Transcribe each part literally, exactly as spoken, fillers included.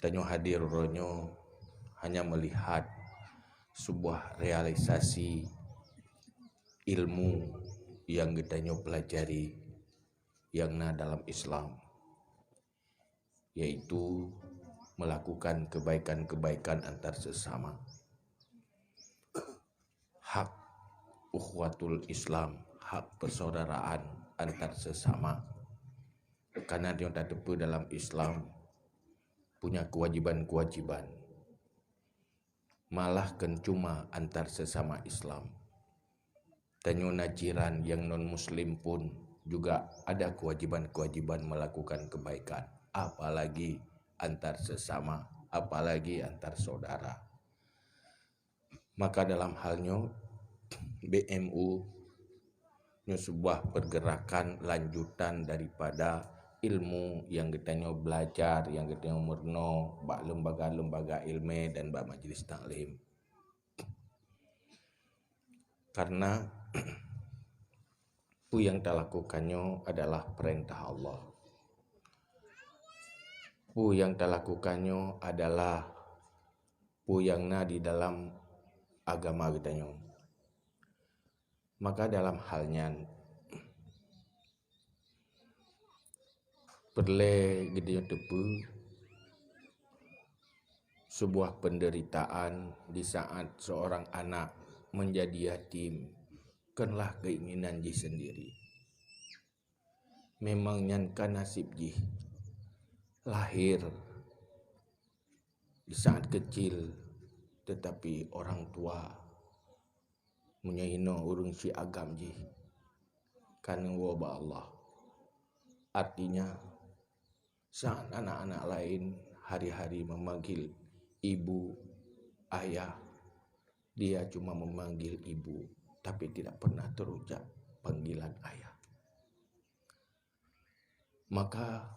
Tanyoe hadir uroe nyoe hanya melihat sebuah realisasi ilmu yang geutanyoe pelajari yang na dalam Islam, yaitu melakukan kebaikan-kebaikan antar sesama. Hak ukhuwatul Islam, hak persaudaraan antar sesama. Karena nyang tateupeue dalam Islam punya kewajiban-kewajiban. Malah kon cuma antar sesama Islam. Tanyoe na jiran yang non muslim pun juga ada kewajiban-kewajiban melakukan kebaikan, apalagi antar sesama, apalagi antar saudara. Maka dalam hal nyoe, B M U nyoe sebuah pergerakan lanjutan daripada ilmu yang geutanyoe belajar, yang geutanyoe meurunoe bak lembaga-lembaga ilmu dan bak majlis taklim. Karena peue nyang talakukan nyoe adalah peurintah Allah. Peue nyang talakukan nyoe adalah peue nyang na di dalam agama geutanyoe. Maka dalam hal nyan, peureulée geutanyoe teupeue sebuah penderitaan di saat seorang anak menjadi yatim, konlah keinginan jih sendiri. Memang nyan ka nasib jih, lahir di saat kecil, tetapi orang tua meunyoe inoe ureuëng si agam jih ka neuwoe bak Allah. Artinya, saat anak-anak lain hari-hari memanggil ibu, ayah, dia cuma memanggil ibu, tapi tidak pernah terucap panggilan ayah. Maka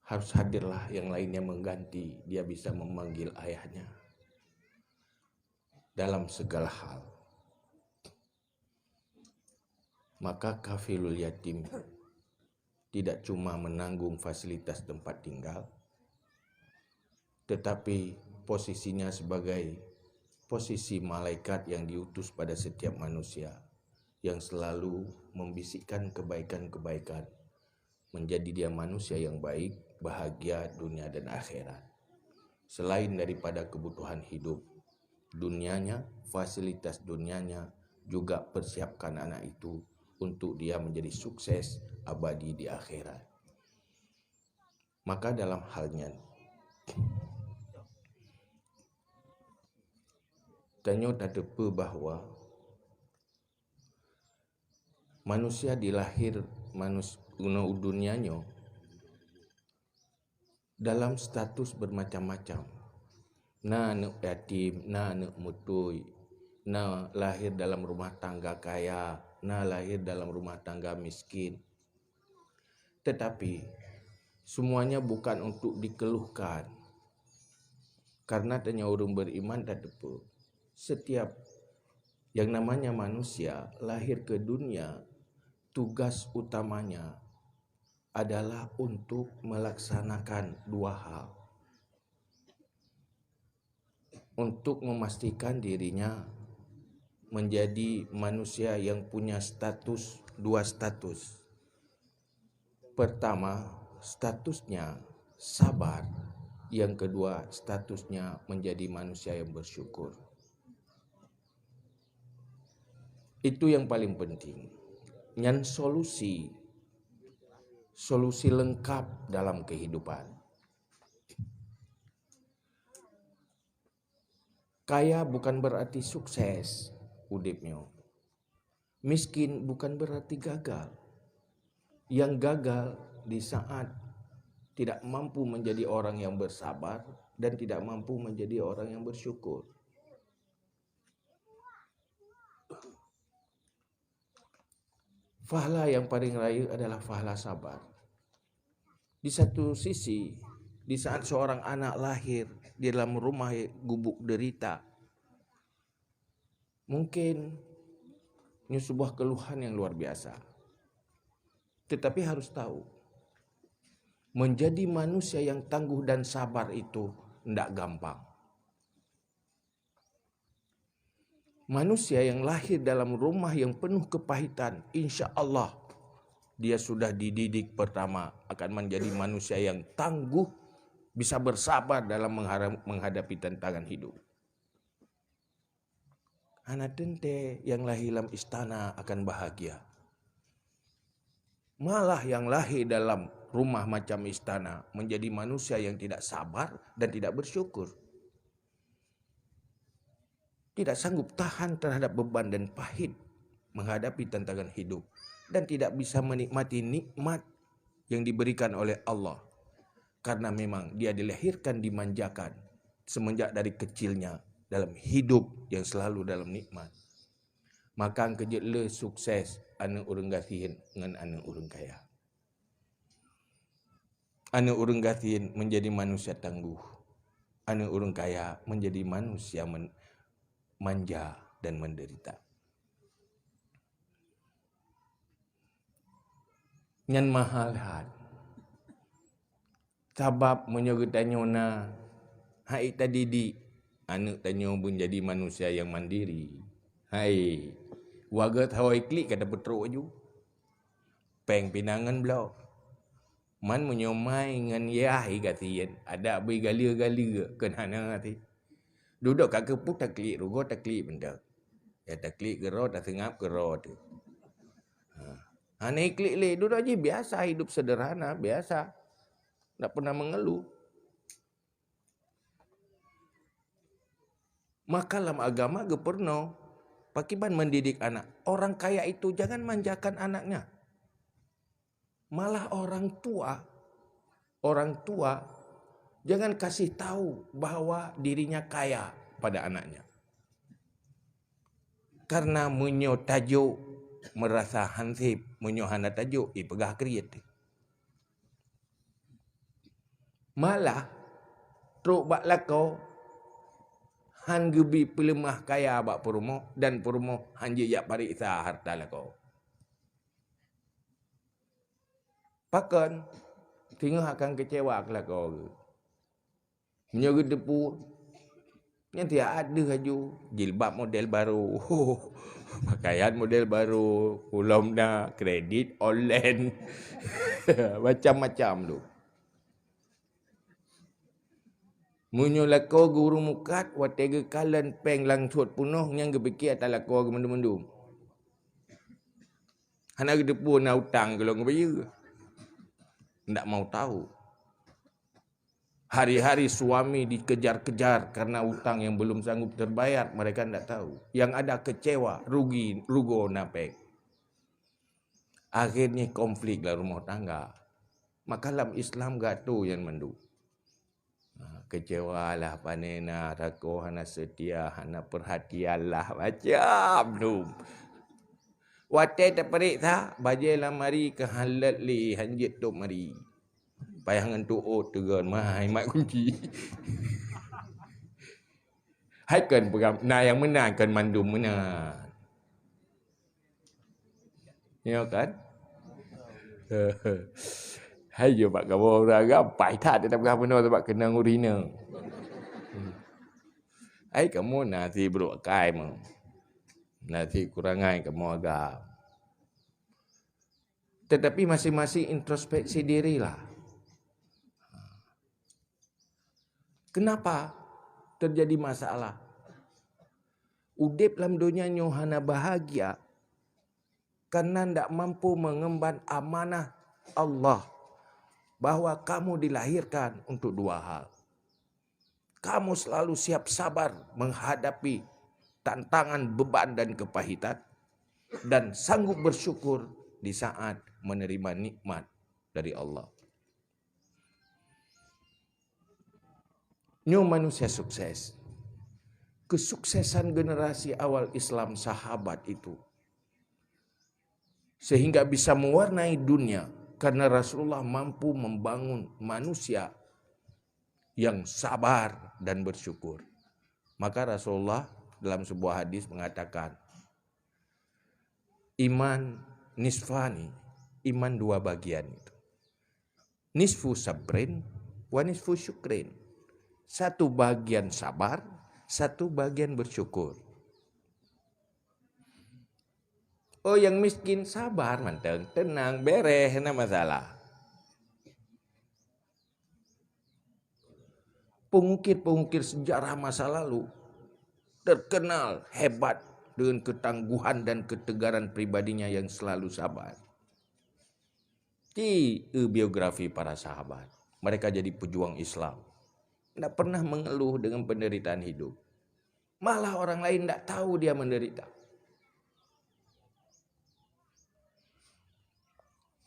harus hadirlah yang lainnya mengganti dia bisa memanggil ayahnya dalam segala hal. Maka kafilul yatim tidak cuma menanggung fasilitas tempat tinggal, tetapi posisinya sebagai posisi malaikat yang diutus pada setiap manusia, yang selalu membisikkan kebaikan-kebaikan, menjadi dia manusia yang baik, bahagia dunia dan akhirat. Selain daripada kebutuhan hidup dunianya, fasilitas dunianya juga persiapkan anak itu untuk dia menjadi sukses abadi di akhirat. Maka dalam hal nyan, tanyoe tateupeue bahwa manusia dilahir manus-, guna u dunia nyoe dalam status bermacam-macam. Na aneuk yatim, na aneuk mutui, na lahir dalam rumah tangga kaya, na lahir dalam rumah tangga miskin. Tetapi, semuanya bukan untuk dikeluhkan. Karena tanyoe ureuëng beriman tateupeue, setiap yang namanya manusia lahir ke dunia, tugas utamanya adalah untuk melaksanakan dua hal. Untuk memastikan dirinya menjadi manusia yang punya status, dua status. Pertama, statusnya sabar. Yang kedua, statusnya menjadi manusia yang bersyukur. Itu yang paling penting. Nyan solusi, solusi lengkap dalam kehidupan. Kaya bukan berarti sukses udeb nyoe. Miskin bukan berarti gagal. Yang gagal di saat tidak mampu menjadi orang yang bersabar dan tidak mampu menjadi orang yang bersyukur. Fahla yang paling rayeuk adalah fahla sabar. Di satu sisi, di saat seorang anak lahir di dalam rumah gubuk derita, mungkin ini sebuah keluhan yang luar biasa. Tetapi harus tahu, Menjadi manusia yang tangguh dan sabar itu ndak gampang. Manusia yang lahir dalam rumah yang penuh kepahitan, insya Allah dia sudah dididik pertama akan menjadi manusia yang tangguh, bisa bersabar dalam menghara-, menghadapi tantangan hidup. Hana teuntée nyang lahé lam istana akan bahagia. Malah nyang lahé dalam rumah macam istana menjadi manusia yang tidak sabar dan tidak bersyukur. Tidak sanggup tahan terhadap beban dan pahit menghadapi tantangan hidup dan tidak bisa menikmati nikmat yang diberikan oleh Allah, karena memang dia dilahirkan dimanjakan semenjak dari kecilnya dalam hidup yang selalu dalam nikmat. Maka keujeuet le sukses aneuëk ureuëng gasien ngon aneuëk ureuëng kaya. Aneuëk ureuëng gasien menjadi manusia tangguh. Aneuëk ureuëng kaya menjadi manusia men-, manja dan menderita. Nyan mahal that. Sabab meunyoe geutanyoe na hai tadidik, aneuëk tanyoe beunjadi manusia nyang mandiri. Hai, wagat hawai klik ka tapeutrok aju. Péng pinangan bloe. Man meunyoe mai ngon yah i gasien, adak bri galeu-galeu kon hana até. Dudoe ka keupeue taklik rugoe taklik mantong. Ya taklik keudroe, taseungab keudroe teuh. Ha. Hana iklik lé, dudoe jih biasa, hidup sederhana, biasa. Ndak pernah mengeluh. Maka lam agama geupeurunoe, pakiban mendidik anak. Orang kaya itu jangan manjakan anaknya. Malah orang tua, orang tua jangan kasih tahu bahwa dirinya kaya pada anaknya. Karena meunyoe tajok merasa hansip, meunyoe hana tajok, ipeugah kriet. Malah trok bak lakoe han geubi peuleumah kaya bak peurumoh dan peurumoh han jijak pareksa hareuta lakoe. Pakon? Singoh akan keucewa keu lakoe geuh. Meunyoe geuteupeue, nyan tiat deuh aju, jilbab model barô, pakaian model barô, ulom na kredit online, macam-macam tu. Meunyoe lakoe geuh ureuëng mukat, watée geukalon péng langsot peunoh, nyan geupiké ata lakoe geuh mandum-mandum. Hana geuteupeue na utang keu lôn geubayeue. Ndak mau tahu. Hari-hari suami dikejar-kejar karena utang yang belum sanggup terbayar, mereka ndak tahu. Yang ada kecewa, rugi, rugoe na péng. Akhirnya konflik dalam rumah tangga. Maka lam Islam gak tu yang mandu. Ha, kecewa lah, pane na, lakoe hana setia, hana perhatian lah, macam tu. Watée tapareksa, bajée lamari ka han lét lé, han jeuet top mari. Payah ngon tuôt teugon, mai mat kunci. Hai kon peugah, na nyang meunan kon mandum meunan. Ya kan? Hai je bak kamoe ureuëng agam, pai that teutab gah bunoe sabab keunong ureuëng inong. Hai kamoe na si brok kai meuh. Na si kurangai kamoe agam. Tetapi masing-masing introspeksi dirilah. Kenapa terjadi masalah? Udeb lam donya nyoe hana bahagia karena ndak mampu mengemban amanah Allah bahwa kamu dilahirkan untuk dua hal. Kamu selalu siap sabar menghadapi tantangan, beban, dan kepahitan, dan sanggup bersyukur di saat menerima nikmat dari Allah. Nyoe manusia sukses. Kesuksesan generasi awal Islam sahabat itu sehingga bisa mewarnai dunia karena Rasulullah mampu membangun manusia yang sabar dan bersyukur. Maka Rasulullah dalam sebuah hadis mengatakan, "Iman nisfani, iman dua bagian itu. Nisfu sabrin wa nisfu syukrin. Satu bagian sabar, satu bagian bersyukur. Oh, nyang miskin sabar mantong, tenang, bereh, hana masalah. Pengukir-pengukir sejarah masa lalu terkenal hebat dengan ketangguhan dan ketegaran pribadinya yang selalu sabar. Ti biografi para sahabat. Mereka jadi pejuang Islam. Tidak pernah mengeluh dengan penderitaan hidup. Malah orang lain tidak tahu dia menderita.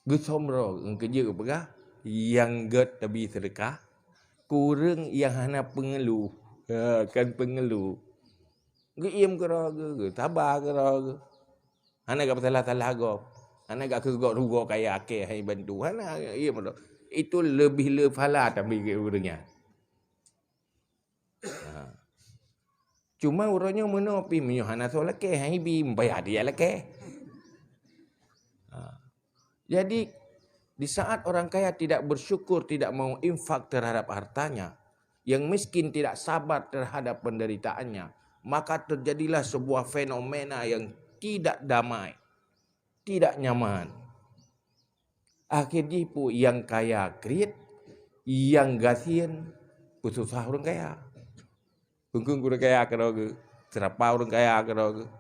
Geusomroe, keujeuet geupeugah, nyang gét tabi seudeukah, kureueng nyang hana peungeuluh, ha, kan peungeuluh. Geuiem keudroe geuh, geusaba keudroe geuh. Hana geupeutalah-talah gob. Hana geukeugok rugoe kaya akhé hai bantu. Hana, iem keudroe. Itu leubeh le pahala tabi keu ureueng nyan. Ha. Cuma uroe nyoe meunoe pih meunyoe hana soe lakée, hai bi, meubayar dia lakée. Ha. Jadi, di saat orang kaya tidak bersyukur, tidak mau infak terhadap hartanya, yang miskin tidak sabar terhadap penderitaannya, maka terjadilah sebuah fenomena yang tidak damai, tidak nyaman. Akhé jih peue, nyang kaya kriet, nyang gasien peususah ureueng kaya. Kungkung ureueng kaya keudroe geuh, seurapa ureueng kaya keudroe geuh.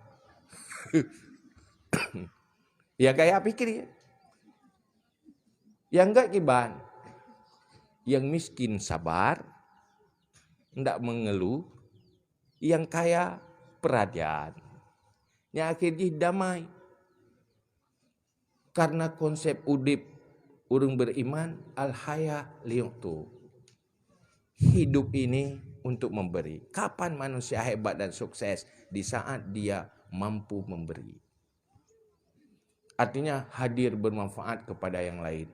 Nyang kaya pih kriet. Nyang gét kiban, nyang miskin sabar, ndak meungeuluh, nyang kaya peuratian. Nyang akhé jih damai. Karena konsep udeb ureueng beriman, al-haya liyu'tu. Hidup ini untuk memberi. Kapan manusia hebat dan sukses? Di saat dia mampu memberi. Artinya hadir bermanfaat kepada yang lain.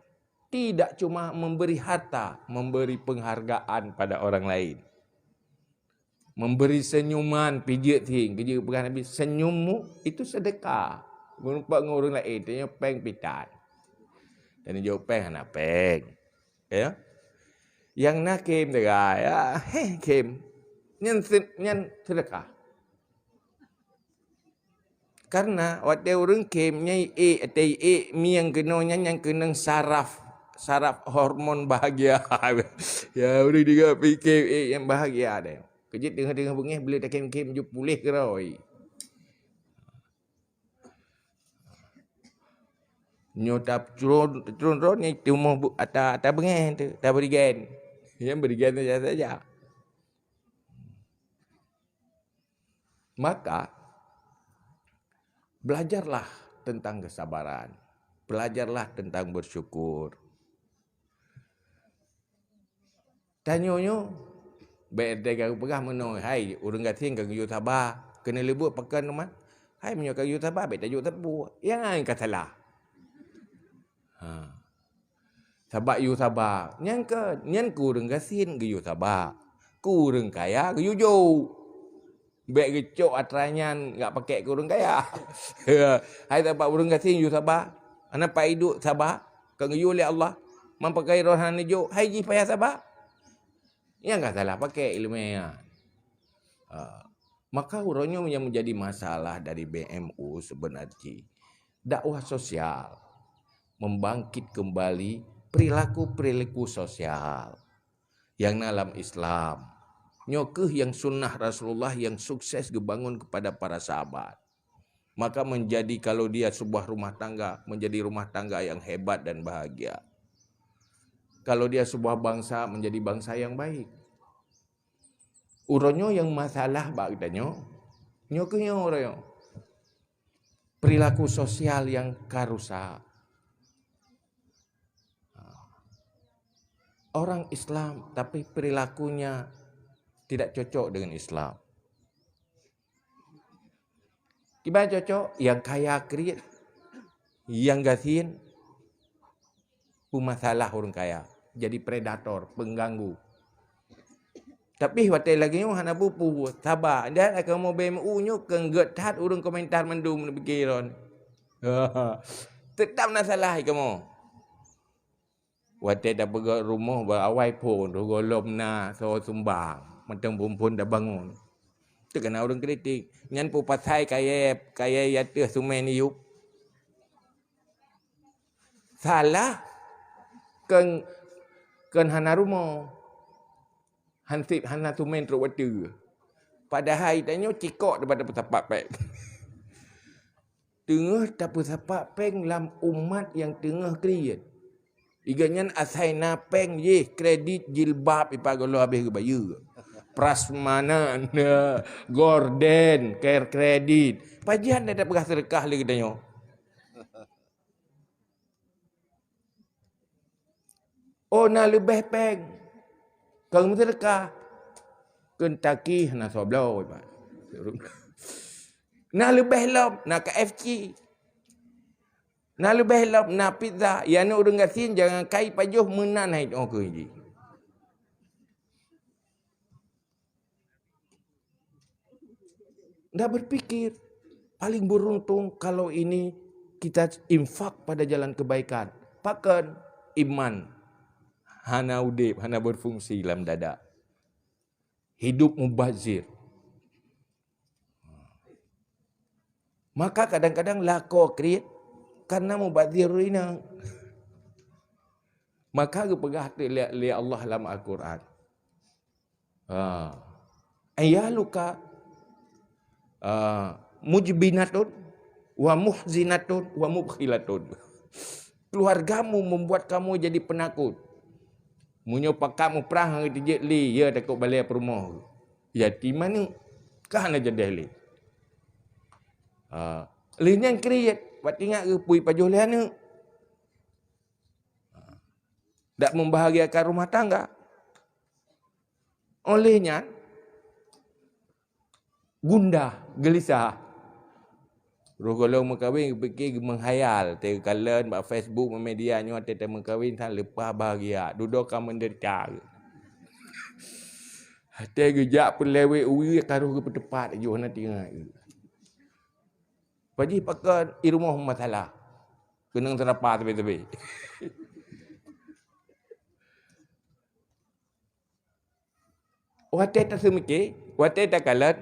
Tidak cuma memberi harta, memberi penghargaan pada orang lain. Memberi senyuman, pijeuet thieng. Keujeuet peugah Nabi, "Senyummu itu sedekah." Meureumpok ngon ureueng laén, tanyoe péng pitan. Dan jaweueb péng hana péng. Ya. Nyang na khém teuga, ya, heh, khém. Nyan se-, nyan sedekah. Karena watée ureueng khém nyan ék, watée ék mi nyang keunoe nyan nyang keunong saraf, saraf hormon bahagia. Ya, ureueng deungoe pih khém ék nyang bahagia deh. Keujeuet teungoh-teungoh beungéh, bila takhém-khém jeuet puléh keudroe. Nyoe tatron, tatron droe nyan teuma bu-, ata, ata beungéh teuh, ata berigen. Nyang berigen saja-saja. Maka, belajarlah tentang kesabaran. Belajarlah tentang bersyukur. Tanyoe nyoe, bék teuga geupeugah meunoe, "Hai, ureueng gasien ka geuyue saba, keuneuk leubuet pakon teuma. Hai, meunyoe ka geuyue saba, bék tajok sapeue." Nyang ka salah. Ha. Sabab yue saba. Nyan keu, nyan keu ureueng gasien geuyue saba. Keu ureueng kaya geuyue jok. Bék geucok atra nyan gak pakèk keu ureueng kaya. Hai sabab ureueng gasien yue saba. Hana pat iduek saba. Ka geuyue lé Allah. Man pakaian roh hana neujok. Hai jih payah saba. Nyang ka salah pakèk ileumèe nyan. Ha. Maka uroe nyoe nyang menjadi masalah dari B M U sebenarnya dakwah sosial, membangkit kembali perilaku-perilaku sosial yang na lam Islam. Nyoe keuh nyang sunnah Rasulullah yang sukses geubangun kepada para sahabat. Maka menjadi, kalau dia sebuah rumah tangga, menjadi rumah tangga yang hebat dan bahagia. Kalau dia sebuah bangsa, menjadi bangsa yang baik. Uroe nyoe nyang masalah bak geutanyoe, nyoe keuh nyoe uroe nyoe. Perilaku sosial yang ka rusak. Orang Islam, tapi perilakunya tidak cocok dengan Islam. Kiban cocok, nyang kaya kriet, nyang gasien peumasalah ureueng kaya, jadi predator, pengganggu. Tapi watèe lagèe nyoe hana peue-peue, saba. Dan kamoe B M U nyoe keu gèt that ureueng komentar mandum neupiké lôn. Teutap na salah kamoe. Watée tapeugöt rumoh bak awai phon, roh gohlom na soe sumbang, mantong phon-phon tabangun. Teuka na ureuëng kritik. Nyan peue pasai kayée, kayée ateueh sumé niyup. Salah kon, kon hana rumoh. Hansip hana sumé trok watée. Padahai tanyoe cikok daripada peusapat péng. Teungoh tapeusapat péng lam umat nyang teungoh kriet. Iga nyan asai na péng jih kredit jilbab ipa golo habéh geubayeue. Prasmanan, gorden, care kredit. Pajan dah peugah seudeukah lé geutanyoe. Oh, na leubeh péng. Keu meuseudeukah. Kentucky hana soe bloe, Pak. Na leubeh lom, na K F C. Na leubeh lom, na pizza. Ya, na ureuëng gasien jangan kai pajoh meunan hai oh keu jih. Ndak berpikir. Paling beruntung kalau ini kita infak pada jalan kebaikan. Pakon iman hana udeb, hana berfungsi lam dada. Hidup mubazir. Maka kadang-kadang lakoe kriet karena mubazir inong. Maka geupeugah lé, lé Allah lam Al-Quran. Ha. Iyaluka, ha, mujbinatun wa muhzinatun wa mubkhilatun. Keluargamu membuat kamu jadi penakut. Meunyoe pakat muprang teujeuet lé, ya takot balée peurumoh. Yatim aneuk. Ka hana jadeh lé. Ha. Lé nyan kriet, bak ingat geupui pajoh lé aneuk. Ha. Dak membahagiakan rumah tangga. Oleh nyan, gundah, gelisah. Roh gohlom meukawen geupike geumenghayal, teukalon bak Facebook, media nyoe teuka meukawen san leupah bahagia, dudoe ka menderita. Watée geujak peulewet uwie ka roh geupeuteupat yoh na tinggai. Pajih pakon i rumoh masalah. Keunong seurapa teubi-teubi. Watée taseumike, watée takalon,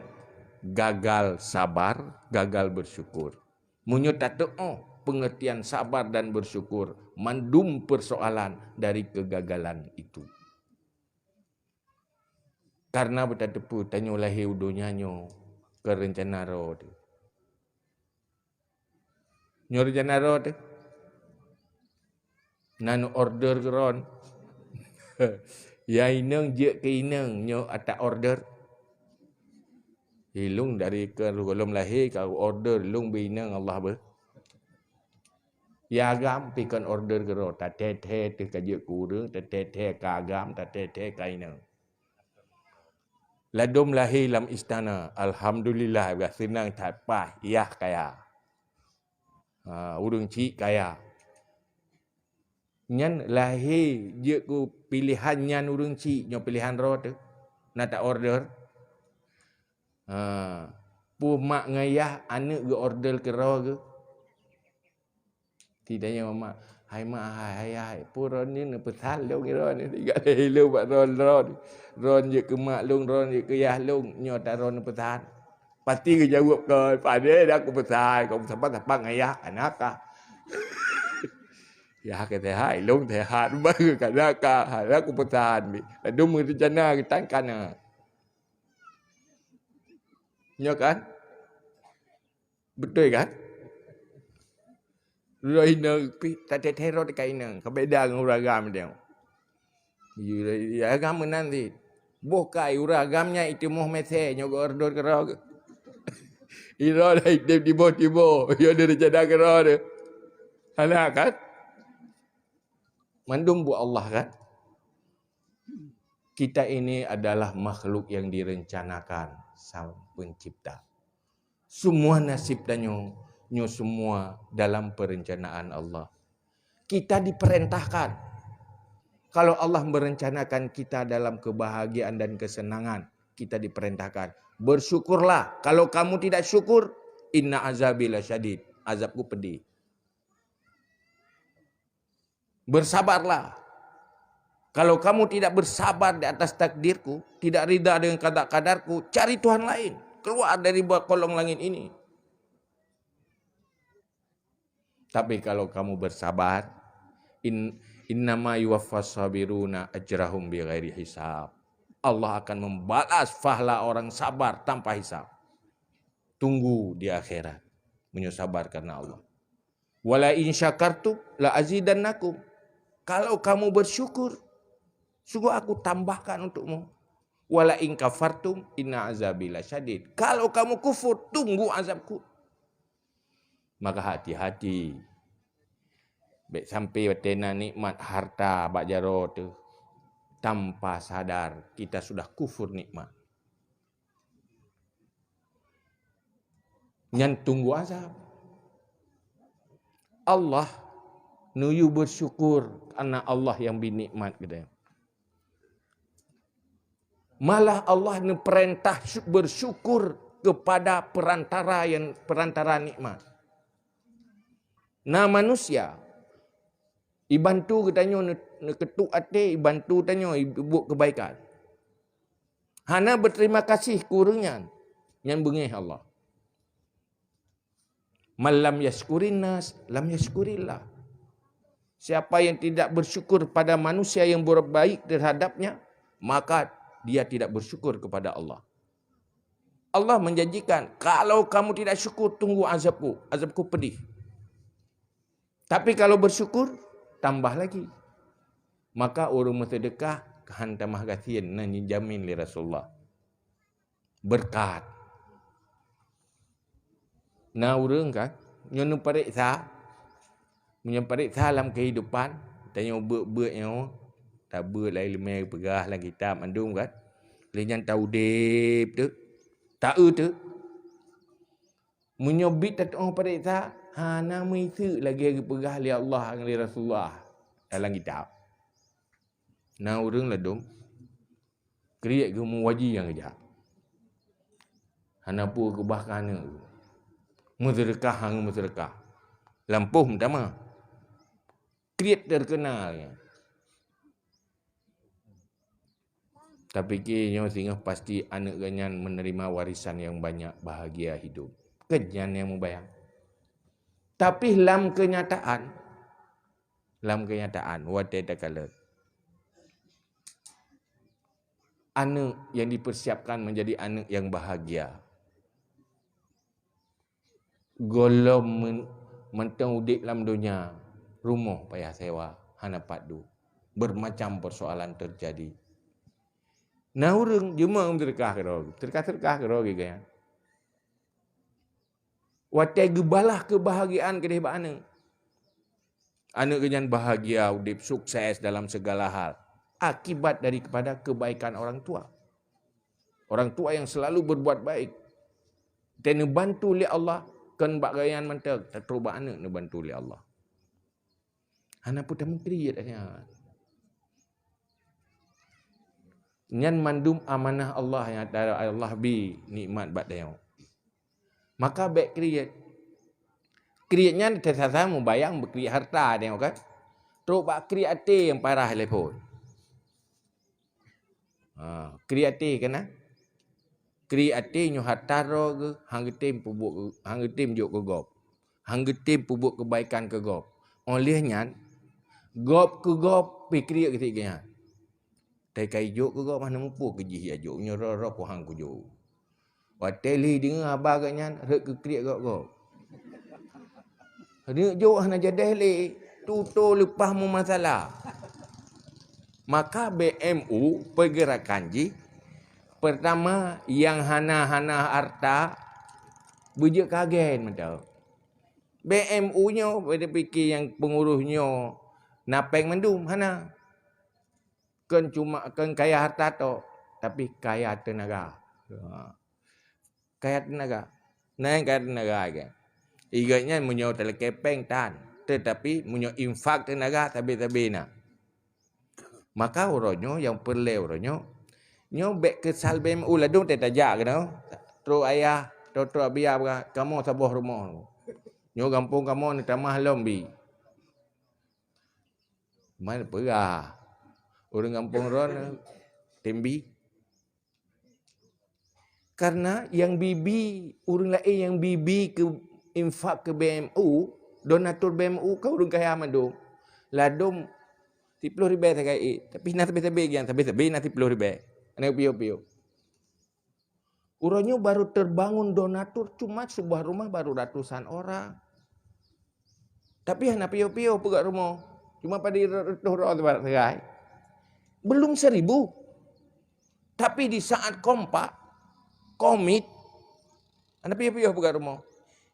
gagal sabar, gagal bersyukur. Meunyoe tateuoh pengertian sabar dan bersyukur, mandum persoalan dari kegagalan itu. Karena beutateupeue tanyoe lahé u donya nyoe keu reuncana droe teuh. Nyoe rencana droe teuh. Nan order keu droe. Ya inong jeuet keu inong nyoe ata order. Ilong dari keu gohlom lahé ka order ilong beu inong Allah beu. Ya agam pi kon order keu droe, tathé-thé teuh ka jeuet keu ureuëng, tathé-thé ka agam, tathé-thé ka inong. Ladom lahé lam istana, alhamdulillah, bah seunang that paih, yah kaya. Ha, ureuëng chik kaya. Nyan lahé jeuet keu piléhan nyan ureuëng chik, nyoe piléhan droe teuh. Na ta order. Ha, peue mak ngon yah aneuk geu order keu droe geuh. Titanyong mak, "Hai mak, hai ayah, hai, peue droeneuh neupeusan lôn droeneuh? Tinggai lé lôn bak droe, droe, droe jeuet keu mak lôn, droe jeuet keu yah lôn, nyoe ta droe neupeusan." Pasti geujaweueb kon, "Padé dak kupeusan, kon saban-saban ngon yah, hana kah." Yah keu sehat, lôn sehat, baru ka na kah, hana kupeusan. Ladom meurencana geutan kana. Nyoe kan? Beutôi kan? Uroe inong pih tathé-thé rot ka inong, ka beda ngon ureuëng agam nyoe. Ureuëng agam meunan cit. Boh kai ureuëng agam nyan iteumoh mesé nyoe geu order keudroe. Iroe dah item tiboh-tiboh, yo dari cadang keudroe. Hana kan? Mandum buet Allah kan? Kita ini adalah makhluk yang direncanakan Sang Pencipta. Semua nasib tanyoe, nyoe semua dalam perencanaan Allah. Kita diperintahkan. Kalau Allah merencanakan kita dalam kebahagiaan dan kesenangan, kita diperintahkan. Bersyukurlah. Kalau kamu tidak syukur, inna azabi lasyadid. Azabku pedih. Bersabarlah. Kalau kamu tidak bersabar di atas takdirku, tidak rida dengan qada qadarku, cari Tuhan lain. Keluar dari bawah kolong langit ini. Tapi kalau kamu bersabar, in, innama yuwaffas sabiruna ajrahum bighairi hisab. Allah akan membalas pahala orang sabar tanpa hisab. Tunggu di akhirat. Meunyoe sabar karena Allah. Wala in syakartum la azidannakum. Kalau kamu bersyukur, sungguh aku tambahkan untukmu. Wala in kafartum inna azabi lasyadid. Kalau kamu kufur, tunggu azabku. Maka hati-hati. Bèk sampai watèe na nikmat harta bak jaroe teuh, tanpa sadar kita sudah kufur nikmat. Nyan tunggu azab. Allah neuyue bersyukur karena Allah nyang bri nikmat keu geutanyoe. Malah Allah neupeurintah syu-, bersyukur kepada perantara yang, perantara nikmat. Na manusia, ibantu geutanyoe neu-, neukeutuk até, ibantu tanyoe, ibuet keubaikan. Hana beuterima kasih keu ureueng nyan, nyan beungéh Allah. Man lam yashkurin nas, lam yashkurillah. Siapa yang tidak bersyukur pada manusia yang berbuat baik terhadapnya, maka dia tidak bersyukur kepada Allah. Allah menjanjikan, "Kalau kamu tidak syukur, tunggu azabku, azabku pedih. Tapi kalau bersyukur, tambah lagi." Maka ureueng meuseudeukah keu han tamah gasien, na jijamin lé Rasulullah. Beureukat. Na ureueng kan, nyoe neupareksa, meunyoe pareksa lam keuhidupan, tanyoe beuet-beuet nyoe, tabeuet lagèe leumèe geupeugah lam kitab mandum kan, lheuh nyan taudép teuk, taeu teuk. Meunyoe biet tateu'oh pareksa, hana meuiseuk lagèe geupeugah lé Allah ngon lé Rasulullah dalam kitab. Na ureueng ladôm, kriet geuh meuwaji nyang geujak. Hana peue keubah keu aneuk geuh. Meuseudeukah hana meuseudeukah. Lampôh meutamah. Kriet terkenal nyan. Tapike nyoe singoh pasti aneuk geuh nyan menerima warisan nyang banyak, bahagia hidup. Keu nyan nyang mubayang. Tapi lam kenyataan, lam kenyataan, watèe takalon, aneuk yang dipersiapkan menjadi aneuk yang bahagia. Gohlom men-, mantong udép lam donya, rumoh payah sewa, hana pat duek. Bermacam persoalan terjadi. Na ureueng jeuet meuseudeukah keudroe, seudeukah-seudeukah keudroe geuh nyan. Watèe geubalah keubahgiaan keudeh bak aneuk. Aneuk geuh nyan bahagia, udép sukses dalam segala hal. Akibat daripada kebaikan orang tua. Orang tua yang selalu berbuat baik. Watèe neubantu lé Allah, kon bak geuh nyan mantong, tatrok bak aneuk neubantu lé Allah. Hana peue tameukriet nyan. Nyan mandum amanah Allah nyang Allah bi nikmat bak tanyoe. Maka bèk kriet. Kriet nyan teusasa mubayang beukriet harta tanyoe kan. Trok bak kriet até nyang parah lé phon. Ha, kriet até keunan. Kriet até nyoe harta droe geuh, han geutem peubuet, han geutem jok keu gob. Han geutem peubuet keubaikan keu gob. Óh lheueh nyan, gob keu gob pih kriet geuh sit geuh nyan. Teuka ijok keu gob hana muphom keu jih ijok, nyoe roh-roh keu han kujok. Watèe lheueh deungoe haba geuh nyan, rhot keu kriet gob-gob. Neuk jok hana jadeh lé, tutoe leupah meumasalah. Maka B M U pergerakan jih, pertama, nyang hana-hana harta, beujeuet keu agen mantong. B M U nyoe, pada pike nyang peungurus nyoe na péng mandum, hana. Kon cuma, kon kaya harta tok, tapi kaya teunaga. Ha. Kaya teunaga. Na nyang kaya teunaga kan. Igeuh nyan meunyoe talakèe péng tan, tetapi meunyoe infak teunaga sabe-sabe na. Maka uroe nyoe nyang peureulèe uroe nyoe, nyoe bèk keusal B M U ladôm teuh tajak keunoe. Trok ayah, trok-trok biya peugah, "Kamoe saboh rumoh." Nyoe gampông kamoe neutamah lom bi. Man peugah. Ureuëng gampông droeneuh, Timbi. Karena nyang bi-bi, ureuëng laén nyang bi-bi keu infak keu B M U, donatur B M U kan ureuëng kaya mandum. Ladôm siploh ribèe sagai ék, tapi na sabé-sabé gian, sabé-sabé na siploh ribèe. Hana piôh-piôh. Uroe nyoe baru terbangun donatur, cuma sebuah rumah baru ratusan orang. Tapi hana piôh-piôh peugöt rumoh. Cuma padum reutôh droe teuh sagai. Belum seribu. Tapi di saat kompak, komit, hana piôh-piôh peugöt rumoh.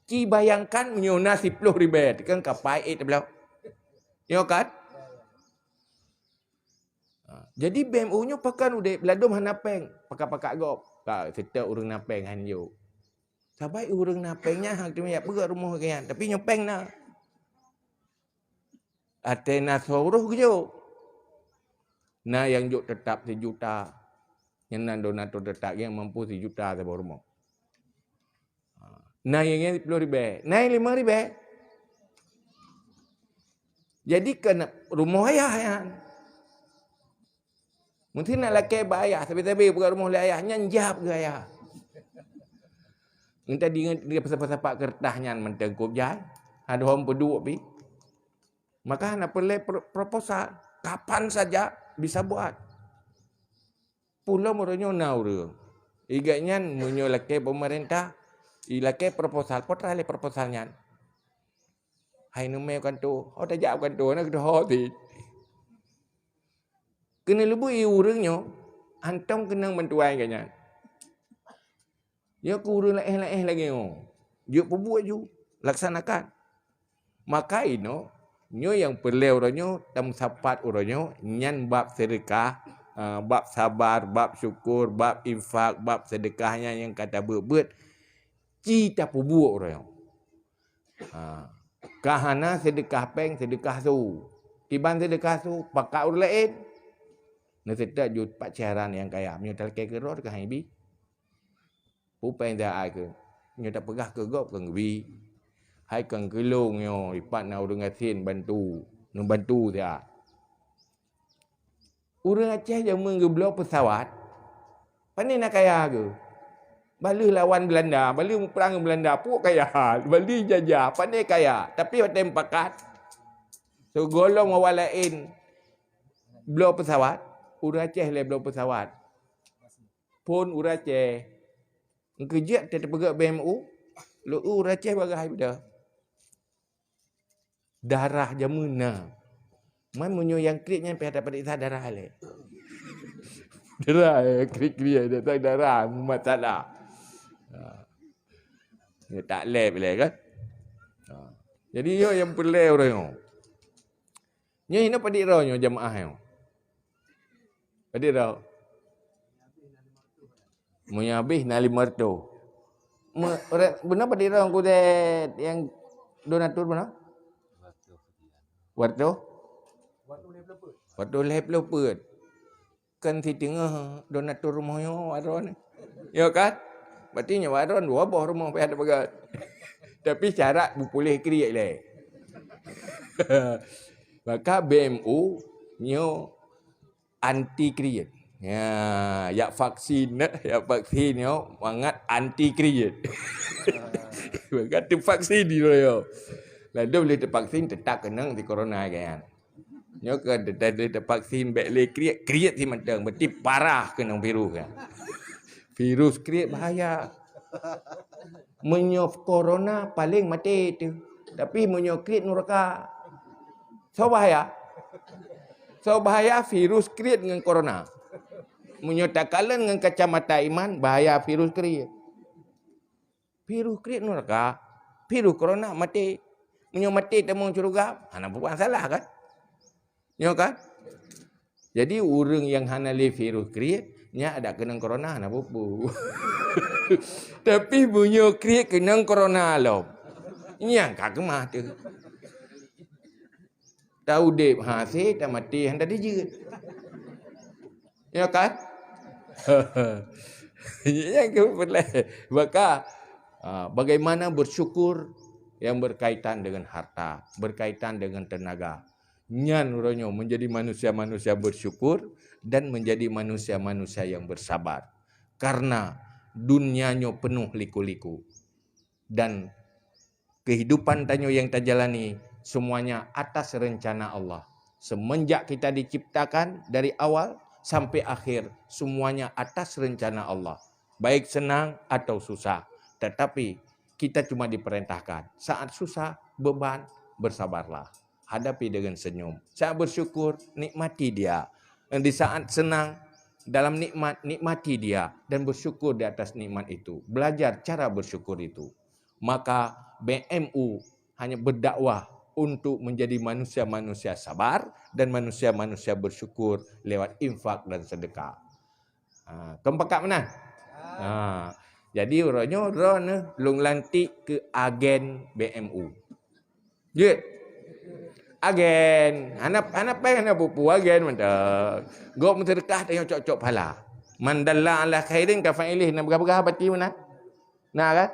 Ci bayangkan meunyoe na siploh ribèe, teukon kapai ék tabloe. Nyo kan? Ha, jadi B M U nyoe pakon udép, ladôm hana péng, pakat-pakat gob. Ka seutôt ureuëng na péng han jok. Sabai ureuëng na péng nyan hana teuma jak peugöt rumoh geuh nyan, tapi nyoe péng na. Até na soe uroh geujok. Na nyang jok teutap sijuta. Nyan na donatur teutap nyang mampu sijuta saboh rumoh. Ha. Na nyang nyan siploh ribèe, na nyang limong ribèe. Jadi keuneuk rumoh ayah nyan. Mungken nak lakèe bak ayah, sabe-sabe peugöt rumoh lé ayah, nyan jap keu ayah. Ngon tadi ngon dia sapat-sapat keureutah nyan mantong kôb jai, adoe hom peuduek pi. Maka hana peureulèe pro-, proposal, kapan saja bisa buat. Pulom uroe nyoe na ureuëng. Igat nyan meunyoe lakèe peumeurintah, ilakèe proposal, peue teuma lé proposal nyan. Hai neumè u kantô, ho tajak u kantô, na keudroe ho sit. Keuneuk leubeh i ureuëng nyoe, hantom keunong bantuan geuh nyan. Nyoe keu ureuëng laén-laén lagèe nyoe. Jeuet peubuet ju, laksanakan. Maka inoe, nyoe nyang peureulèe uroe nyoe, tameusapat uroe nyoe, nyan bab seudeukah, eh, bab sabar, bab syukur, bab infak, bab seudeukah nyan nyang ka tabeuet-beuet, ci tapeubuet uroe nyoe. Ha, ka hana seudeukah péng, seudeukah su. Kiban seudeukah su, pakat ureuëng laén. Neuseutôt ju pat syahran nyang kaya. Meunyoe talakèe keudroe teuka hai bi. Peue péng siat ai keuh? Nyoe tapeugah keu gob keu geubi. Hai keu geulong nyoe, ipat na ureuëng gasien bantu, neubantu siat. Ureuëng Aceh jameun geubloe peusawat, pane na kaya geuh. Baleuh lawan Beulanda, baleuh muprang ngon Beulanda, pok kaya, baleuh jajah, pane kaya. Tapi watèe mupakat, sigohlom awak laén bloe peusawat, ureuëng Aceh lé bloe peusawat. Phôn ureuëng Aceh. Engkeu jeuet teupeugöt B M U, lôn ureuëng Aceh bagaih beudôh. Darah jameun na. Man meunyoe nyang kriet nyan pih hana pareksa darah lé. Darah, eh, kriet-kriet, datang darah, meumasalah. Ha. Nyoe tak lé lé kan? Ha. Jadi nyoe nyang peureulèe uroe nyoe. Nyoe hinoe padit droe nyoe jamaah nyoe. Padit droe? Meunyoe habéh na limong reutôh. Me-, re-, beuna padit droe ku nyang donatur beuna? Watèe? Watèe lhèe ploh peuet. Kan siteungoh donatur rumoh nyoe wak droe ni. Ya kan? Berarti nyoe wak droe dua boh rumoh payah tapeugöt. Tapi syarat beupuléh kriet lé. Maka B M U nyoe anti kriet. Ya, jak vaksin, jak vaksin nyoe mangat anti kriet. Maka teuvaksin di nyoe. Lalu boleh teuvaksin tetap keunong di corona kan. Nyoe kan teuvaksin bèk lé kriet, kriet si mantong, berarti parah keunong virus kan. Virus kriet bahaya. Meunyoe corona paleng maté teuh. Tapi meunyoe kriet nuraka. Soe bahaya? Soe bahaya virus kriet ngon corona. Meunyoe takalon ngon kacamata iman, bahaya virus kriet. Virus kriet nuraka, virus corona maté. Meunyoe maté tamong syeuruga, hana peue masalah kan? Nyoe kan? Jadi ureuëng nyang hana lé virus kriet, nyak dak keunong corona hana peue-peue. Tapi meunyoe kriet keunong corona lom, nyang ka keumah teuh. Taudép hase, tamaté hana dijeuet. Ya kan? Nyang keupeulai. Maka, ah, bagaimana bersyukur yang berkaitan dengan harta, berkaitan dengan tenaga. Nyan uroe nyoe menjadi manusia-manusia bersyukur dan menjadi manusia-manusia yang bersabar. Karena dunia nyoe penuh liku-liku. Dan kehidupan tanyoe yang tajalani, semuanya atas rencana Allah. Semenjak kita diciptakan dari awal sampai akhir, semuanya atas rencana Allah. Baik senang atau susah. Tetapi kita cuma diperintahkan, saat susah, beban, bersabarlah. Hadapi dengan senyum. Saat bersyukur, nikmati dia. Dan di saat senang, dalam nikmat, nikmati dia dan bersyukur di atas nikmat itu. Belajar cara bersyukur itu. Maka B M U hanya berdakwah untuk menjadi manusia-manusia sabar dan manusia-manusia bersyukur lewat infak dan sedekah. Ha, kon pakat meunan? Ha. Jadi uroe nyoe droeneuh lôn lantik keu agen B M U. Jeuet? Agen. Hana, hana péng, hana peue-peue, agen mantong. Gob meuseudeukah tanyoe cok-cok pahala. Man dalla ala khairin ka fa'ilih, na peugah-peugah bati meunan. Na kan?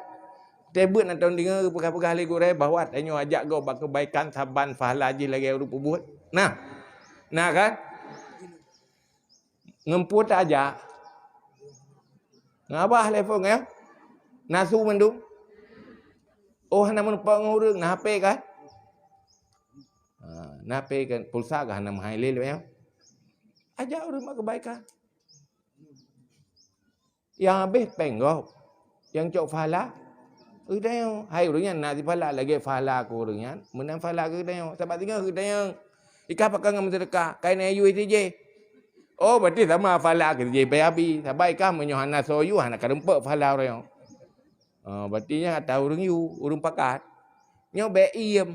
Teubeut na teudeungoe peugah-peugah lé gurée bahwa tanyoe ajak gob bak keubaikan saban pahala jih lagée ureuëng peubuet. Nah. Na kan? Ngon peue tajak? Ngon abah telepon ya? Na su mandum? Oh, hana meurumpok ngon ureuëng, na H P kan? Ha, na H P kan, pulsa kan hana meuhai lé ya? Ajak ureuëng bak keubaikan. Nyang habéh péng gob. Nyang cok pahala, geutanyoe. Hai ureuëng nyan, na sipahala lagée pahala keu ureuëng nyan, meunan pahala keu geutanyoe. Sabab singoh geutanyoe, ikah pakon ngon meuseudeukah, kain ayu S D J. Oh, berarti sama pahala keu S D J payah bi. Sabab ikah meunyoe hana soe yue, hana ka rumpok pahala ureuëng nyoe. Oh, berarti nyan ata ureuëng yue, ureuëng pakat. Nyoe bék iem.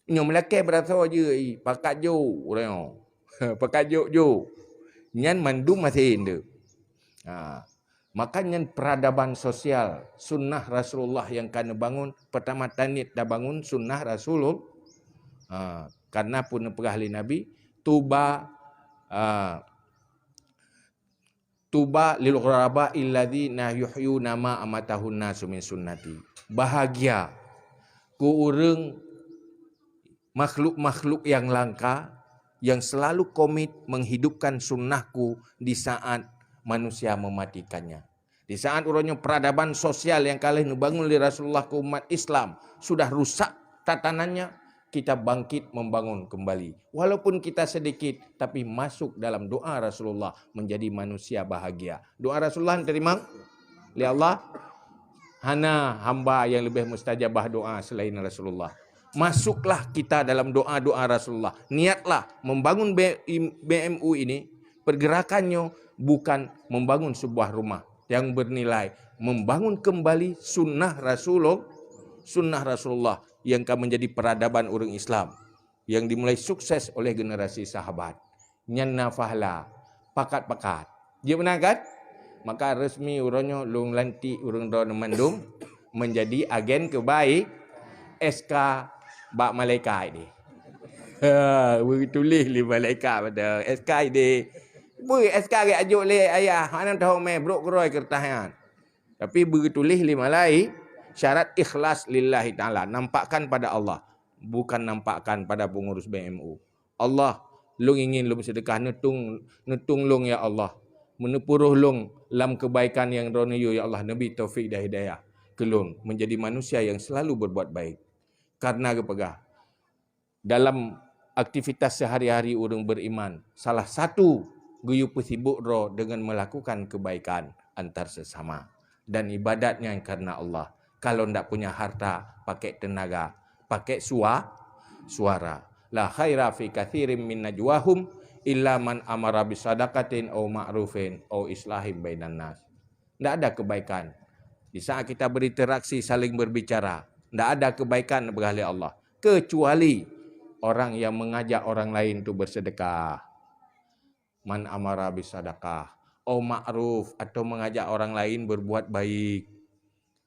Nyoe meulakée beurasoe jih, pakat jok ureuëng nyoe. Pakat jok-jok. Nyan mandum masen deuh. Ha. Maka nyan peradaban sosial sunnah Rasulullah nyang ka neubangun, pertama taniet tabangun sunnah Rasulul-, ha, karena pun neupeugah lé Nabi, tuba, ha, tuba lil ghuraba illadzina yuhyuna ma amatahun nasu min sunnati. Bahagia keu ureuëng makhluk-makhluk yang langka yang selalu komit menghidupkan sunnahku di saat manusia mematikannya. Di saat uroe nyoe peradaban sosial yang ka lheueh neubangun lé Rasulullah keu umat Islam sudah rusak tatanannya, kita bangkit membangun kembali. Walaupun kita sedikit, tapi masuk dalam doa Rasulullah menjadi manusia bahagia. Doa Rasulullah diterima lé Allah. Hana hamba yang lebih mustajabah doa selain Rasulullah. Masuklah kita dalam doa-doa Rasulullah. Niatlah membangun B-, B M U ini, pergerakan nyoe bukan membangun sebuah rumah yang bernilai, membangun kembali sunnah Rasulullah, sunnah Rasulullah yang ka menjadi peradaban ureuëng Islam yang dimulai sukses oleh generasi sahabat. Nyan na pahala pakat-pakat. Jeuet meunan kan? Maka resmi uroe nyoe lôn lantik ureuëng droeneuh mandum menjadi agen keubai S K bak malaikat deh. Ha, beutuléh lé malaikat pada S K deh. Beu S K geuajok lé ayah, hana tahu mé brok keurôi keureutah nyan. Tapi beutuléh lé malaikat syarat ikhlas lillahi taala, nampakkan pada Allah, bukan nampakkan pada pengurus B M U. Allah, lôn ingin lôn sedekah neutung, neutung lôn ya Allah. Meuneupuroh lôn lam kebaikan nyang droeneuh yue ya Allah, neubi taufik dan hidayah keu lôn menjadi manusia yang selalu berbuat baik. Karena geupeugah, dalam aktivitas sehari-hari ureuëng beriman, salah satu geuyue peusibuk droe dengan melakukan kebaikan antar sesama. Dan ibadat nyan karena Allah. Kalau ndak punya harta, pakai tenaga, pakai sua-, suara. La khaira fi katsirin min najwahum illa man amara bisadaqatin au ma'rufin au islahin bainan nas. Ndak ada kebaikan. Di saat kita berinteraksi, saling berbicara, ndak ada kebaikan, peugah lé Allah, kecuali orang yang mengajak orang lain untuk bersedekah. Man amara bisadaqah, au ma'ruf, atau mengajak orang lain berbuat baik,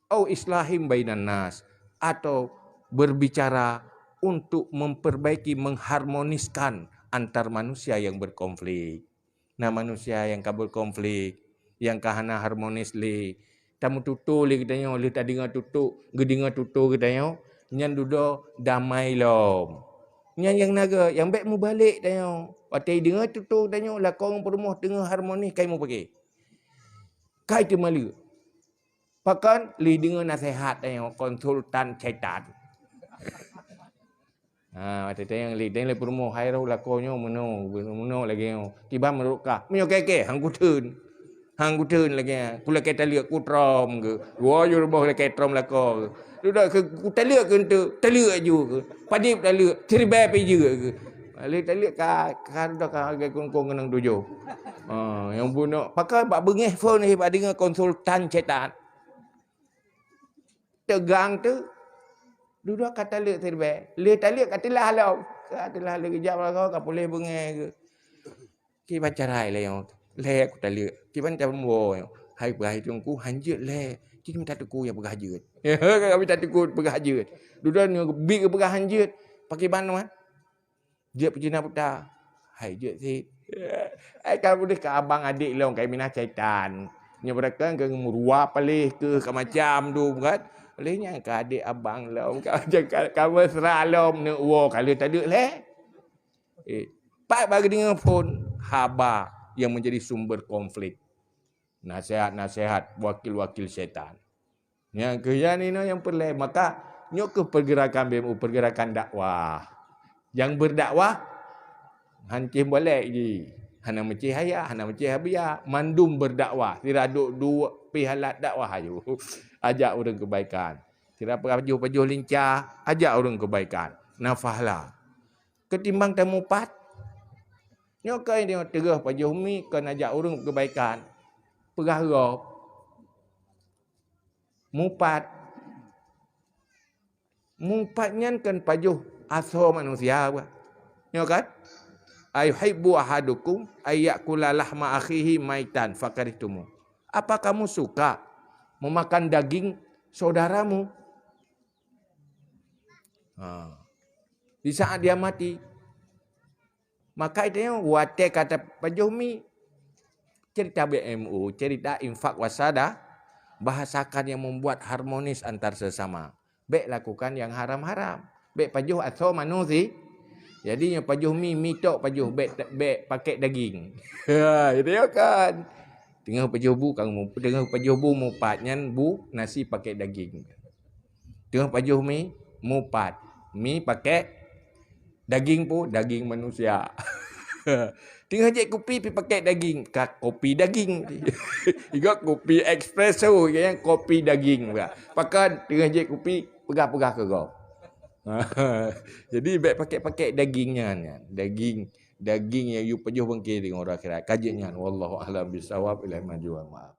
au islahim bainan nas, atau berbicara untuk memperbaiki, mengharmoniskan antar manusia yang berkonflik. Na manusia nyang ka berkonflik, nyang ka hana harmonis lé, tameututoe lé geutanyoe, lheueh tadeungoe tutoe, geudeungoe tutoe geutanyoe, nyan dudoe damai lom. Nyan nyang naga, nyang bèk mubalek tanyoe. Watèe deungoe tutoe tanyoe lakoe ngon peurumoh teungoh harmonis, kai mupike. Kai teumaleuek. Pakon? Lheueh deungoe naseuhat tanyoe, konsultan syaitan. Ha, watèe tanyong lé, tanyong lé peurumoh, "Hai roh lakoe nyoe meunoe, meunoe lagèe nyoe. Kiban meunurot kah?" "Meunyoe kèe-kèe, han kutheun. Han kutheun lagèe nyan. Kulakèe taleuek, kutrom keuh. Woe ju rumoh lakèe trom lakoe keuh. Dudoe keu kutaleuek keuh enteuk, taleuek ju keuh. Padub taleuek, siribèe pih jeuet keuh." Lheueh taleuek ka, ka dudoe ka lagèe kongkong keunong tujoh. Ha, nyang bunoe. Pakon? Bak beungèh phôn, eh, bak deungoe konsultan syaitan. Teugang teuk. Dudoe ka taleuek siribèe. Lheueh taleuek ka teulah lom. Ka teulah lheueh geujak bak lakoe, ka puléh beungèh keuh. Kiban cara lé nyoe. Lhèe kutaleuek. Kiban cara woe nyoe. Hai peugah teungku, han jeuet lhèe. Ci mita teungku nyang peugah jeuet. Ka mita teungku peugah jeuet. Dudoe nyoe bit geupeugah han jeuet. Pakiban nyoe? Jeuet peucina buta. Hai jeuet cit. Hai ka udeh ka abang adék lom, ka mina syaitan. Nyoe beureukan ka meuruwa paléh keuh, ka macam tu kan. Lheueh nyan ka adék abang lom, ka, ka, ka mesra lom, neuk woe ka lheueh taleuek lhèe. Eh, pat bak geudeungoe phôn haba nyang menjadi sumber konflik. Naseuhat-naseuhat wakil-wakil syaitan. Nyang keuh nyan inoe nyang peureulèe. Maka, nyoe keuh pergerakan B M U, pergerakan dakwah. Nyang berdakwah, han céh balek jih. Hana meucéh ayah, hana meucéh abiya. Mandum berdakwah. Sira duek-duek pih alat dakwah ayue. Ajak ureueng keubaikan. Sira pajoh-pajoh lincah, ajak ureueng keubaikan. Nafahlah. Keutimbang tamupat. Nyoe keuh nyoe teureuh pajoh mi kon ajak ureueng keubaikan. Peugah gob. Mupat. Mupat nyan kan pajoh asoe manusia bah. Nyoe kan? "Ayuhibbu ahadukum ayyakula lahma akhihi maitan fakarihtumu." Apa kamu suka memakan daging saudaramu? Ha. Di saat dia mati. Maka itu watèe ka tapajoh mi, cerita B M U, cerita infak wasada, bahasakan yang membuat harmonis antar sesama. Bèk lakukan yang haram-haram. Bèk pajoh asoe manusia. Jadi nyoe pajoh mi, mi tok pajoh, bèk, bèk pakèk daging. Ha, itu ya kan. Teungoh pajoh bu, ka mu-, teungoh pajoh bu mupat nyan bu nasi pakèk daging. Teungoh pajoh mi, mupat. Mi pakèk daging pu, daging manusia. Teungoh jép kupi pi pakèk daging, ka kopi daging. Iga kopi espresso, iga nyan kopi daging bah. Pakon teungoh jép kupi, peugah-peugah keu gob. Jadi bèk pakèk-pakèk daging nyan, nyan. Daging, daging nyang yue pajoh bangke deungon uroe akhirat. Ka jeuet nyan. Wallahu a'lam bissawab. Ilaihi marji' wal ma'ab.